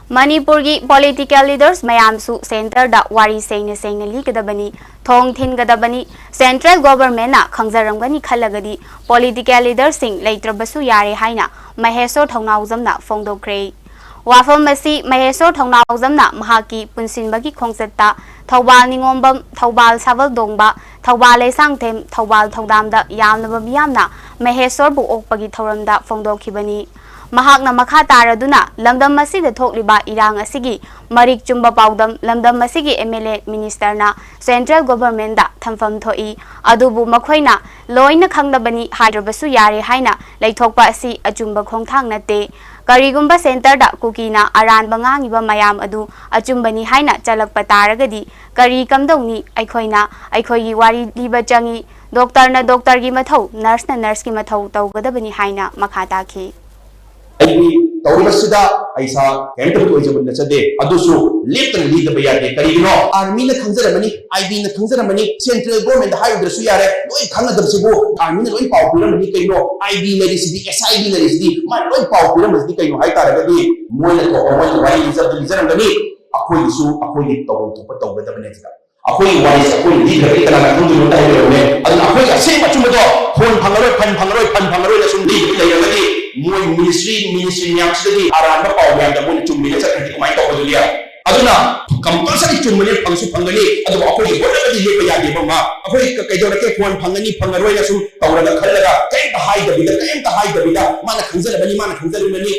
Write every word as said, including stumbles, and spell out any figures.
ꯃꯅꯤꯄꯨꯔꯒꯤ political leaders ꯃꯌꯥꯝꯁꯨ ꯁꯦꯟꯇꯔꯗ ꯋꯥꯔꯤ ꯁꯦꯡꯅ ꯁꯦꯡꯅ ꯂꯤꯒꯗꯕꯅꯤ, ꯊꯣꯡ ꯊꯤꯟꯒꯗꯕꯅꯤ꯫ ꯁꯦꯟꯇ꯭ꯔꯦꯜ ꯒꯣꯚꯔꯟꯃꯦꯟꯠꯅ ꯈꯪꯖꯔꯝꯒꯅꯤ ꯈꯜꯂꯒꯗꯤ ꯄꯣꯂꯤꯇꯤꯀꯦꯜ ꯂꯤꯗꯔꯁꯤꯡ ꯂꯩꯇ꯭ꯔꯕꯁꯨ ꯌꯥꯔꯦ ꯍꯥꯏꯅ ꯃꯍꯦꯁꯣꯔ ꯊꯧꯅꯥꯎꯖꯝꯅ ꯐꯣꯡꯗꯣꯛꯈ꯭ꯔꯦ꯫ ꯋꯥꯐꯝ ꯑꯁꯤ ꯃꯍꯦꯁꯣꯔ ꯊꯧꯅꯥꯎꯖꯝꯅ ꯃꯍꯥꯛꯀꯤ ꯄꯨꯟꯁꯤꯟꯕꯒꯤ ꯈꯣꯡꯆꯠꯇ ꯊꯧꯕꯥꯜ ꯅꯤꯉꯣꯝꯕꯝ, ꯊꯧꯕꯥꯜ ꯁꯥꯕꯜꯗꯣꯡꯕ, ꯊꯧꯕꯥꯜ ꯂꯩꯁꯥꯡꯊꯦꯝ, ꯊꯧꯕꯥꯜ ꯊꯧꯗꯥꯝꯗ ꯌꯥꯝꯂꯕ ꯃꯤꯌꯥꯝꯅ ꯃꯍꯦꯁꯣꯔꯕꯨ ꯑꯣꯛꯄꯒꯤ ꯊꯧꯔꯝꯗ ꯐꯣꯡꯗꯣꯛꯈꯤꯕꯅꯤ꯫ ꯃꯍꯥꯛꯅ ꯃꯈꯥ ꯇꯥꯔꯗꯨꯅ ꯂꯝꯗꯝ ꯑꯁꯤꯗ ꯊꯣꯛꯂꯤꯕ ꯏꯔꯥꯡ ꯑꯁꯤꯒꯤ ꯃꯔꯤꯛ ꯆꯨꯝꯕ ꯄꯥꯎꯗꯝ ꯂꯝꯗꯝ ꯑꯁꯤꯒꯤ ꯑꯦꯝ ꯑꯦꯜ ꯑꯦ, ꯃꯤꯅꯤꯁꯇꯔꯅ ꯁꯦꯟꯇ꯭ꯔꯦꯜ ꯒꯣꯚꯔꯟꯃꯦꯟꯠꯗ ꯊꯝꯐꯝ ꯊꯣꯛꯏ꯫ ꯑꯗꯨꯕꯨ ꯃꯈꯣꯏꯅ ꯂꯣꯏꯅ ꯈꯪꯂꯕꯅꯤ ꯍꯥꯏꯗ꯭ꯔꯕꯁꯨ ꯌꯥꯔꯦ ꯍꯥꯏꯅ ꯂꯩꯊꯣꯛꯄ ꯑꯁꯤ ꯑꯆꯨꯝꯕ ꯈꯣꯡꯊꯥꯡ ꯅꯠꯇꯦ꯫ ꯀꯔꯤꯒꯨꯝꯕ ꯁꯦꯟꯇꯔꯗ ꯀꯨꯀꯤꯅ ꯑꯔꯥꯟꯕ ꯉꯥꯡꯉꯤꯕ ꯃꯌꯥꯝ ꯑꯗꯨ ꯑꯆꯨꯝꯕꯅꯤ ꯍꯥꯏꯅ ꯆꯜꯂꯛꯄ ꯇꯥꯔꯒꯗꯤ ꯀꯔꯤ ꯀꯝꯗꯧꯅꯤ? ꯑꯩꯈꯣꯏꯅ ꯑꯩꯈꯣꯏꯒꯤ ꯋꯥꯔꯤ ꯂꯤꯕ ꯆꯪꯏ꯫ ꯗꯣꯛꯇꯔꯅ ꯗꯣꯛꯇꯔꯒꯤ ꯃꯊꯧ, ꯅꯔꯁꯅ ꯅꯔꯁꯀꯤ ꯃꯊꯧ ꯇꯧꯒꯗꯕꯅꯤ ꯍꯥꯏꯅ ꯃꯈꯥ ꯇꯥꯈꯤ꯫ ꯑꯩꯒꯤ ꯇꯧꯔꯤꯕꯁꯤꯗ ꯑꯩ ꯏꯁꯥ ꯀꯔꯤꯝꯇ ꯑꯣꯏꯖꯕ ꯅꯠꯆꯗꯦ, ꯑꯗꯨꯁꯨ ꯂꯦꯞꯇꯅ ꯂꯤꯗꯕ ꯌꯥꯗꯦ꯫ ꯀꯔꯤꯒꯤꯅꯣ? ꯑꯥꯔꯃꯤꯅ ꯈꯪꯖꯔꯝꯃꯅꯤ, ꯑꯥꯏ ꯕꯤꯅ ꯈꯪꯖꯔꯝꯃꯅꯤ, ꯁꯦꯟꯇ꯭ꯔꯦꯜ ꯒꯣꯔꯃꯦꯟꯗ ꯍꯥꯏꯔꯨꯗ꯭ꯔꯁꯨ ꯌꯥꯔꯦ, ꯂꯣꯏ ꯈꯪꯒꯗꯕꯁꯤꯕꯨ ꯑꯥꯔꯃꯤꯅ ꯂꯣꯏ ꯄꯥꯎ ꯄꯤꯔꯝꯃꯅꯤ ꯀꯩꯅꯣ? ꯑꯥꯏ ꯕꯤ ꯂꯩꯔꯤꯁꯤꯗꯤ, ꯑꯦꯁ ꯑꯥꯏ ꯕꯤ ꯂꯩꯔꯤꯁꯤꯗꯤ, ꯃꯥ ꯂꯣꯏ ꯄꯥꯎ ꯄꯤꯔꯝꯃꯁꯤꯗꯤ ꯀꯩꯅꯣ ꯍꯥꯏ ꯇꯥꯔꯒꯗꯤ ꯃꯣꯏꯅ ꯊꯣꯛꯄ ꯃꯣꯏꯅ ꯋꯥꯔꯤ ꯂꯤꯖꯕꯗꯤ ꯂꯤꯖꯔꯝꯒꯅꯤ, ꯑꯩꯈꯣꯏꯒꯤꯁꯨ ꯑꯩꯈꯣꯏꯒꯤ ꯇꯧꯐꯝ ꯊꯣꯛꯄ ꯇꯧꯒꯗꯕꯅꯦ꯫ ꯁꯤꯗ ꯑꯩꯈꯣꯏꯒꯤ ꯋꯥꯔꯤꯁꯦ ꯑꯩꯈꯣꯏꯅ ꯂꯤꯗ꯭ꯔꯒꯗꯤ ꯀꯅꯥꯅ ꯈꯪꯗꯣꯏꯅꯣ ꯍꯥꯏꯕꯤꯔꯕꯅꯦ꯫ ꯑꯗꯨꯅ ꯑꯩꯈꯣꯏꯒꯤ ꯑꯁꯦꯡꯕ ꯑꯆꯨꯝꯕꯗꯣ ꯐꯣꯟ ꯐꯪꯉꯔꯣꯏ, ꯐꯟ ꯐꯪꯉꯔꯣꯏ, ꯐꯟ ꯐꯪꯉꯔꯣꯏꯅ ꯁꯨꯝ ꯂꯤꯗꯕꯤ ꯂꯩꯔꯒꯗꯤ ꯃꯣꯏ ꯃꯤꯅꯤꯁꯇ꯭ꯔꯤ, ꯃꯤꯅꯤꯁꯇ꯭ꯔꯤ ꯃꯌꯥꯝꯁꯤꯗꯒꯤ ꯑꯔꯥꯟꯕ ꯄꯥꯎ ꯃꯌꯥꯝꯗ ꯃꯣꯏꯅ ꯆꯨꯝꯃꯤꯅ ꯆꯠꯈ꯭ꯔꯗꯤ ꯀꯃꯥꯏꯅ ꯇꯧꯕꯗꯨꯗꯤ? ꯑꯗꯨꯅ ꯀꯝꯄꯜꯁꯔꯤ ꯆꯨꯝꯕꯅꯦ, ꯐꯪꯁꯨ ꯐꯪꯒꯅꯤ, ꯑꯗꯨꯕꯨ ꯑꯩꯈꯣꯏꯒꯤ ꯍꯣꯠꯅꯕꯗꯤ ꯂꯦꯞꯄ ꯌꯥꯗꯦꯕ꯫ ꯃꯥ ꯑꯩꯈꯣꯏ ꯀ-, ꯀꯩꯗꯧꯔꯒꯦ, ꯐꯣꯟ ꯐꯪꯒꯅꯤ ꯐꯪꯉꯔꯣꯏꯅ ꯁꯨꯝ ꯇꯧꯔꯒ ꯈꯜꯂꯒ ꯀꯔꯤꯝꯇ ꯍꯥꯏꯗꯕꯤꯗ, ꯀꯔꯤꯝꯇ ꯍꯥꯏꯗꯕꯤꯗ ꯃꯥꯅ ꯈꯪꯖꯔꯕꯅꯤ, ꯃꯥꯅ ꯈꯪꯖꯔꯤꯕꯅꯤ,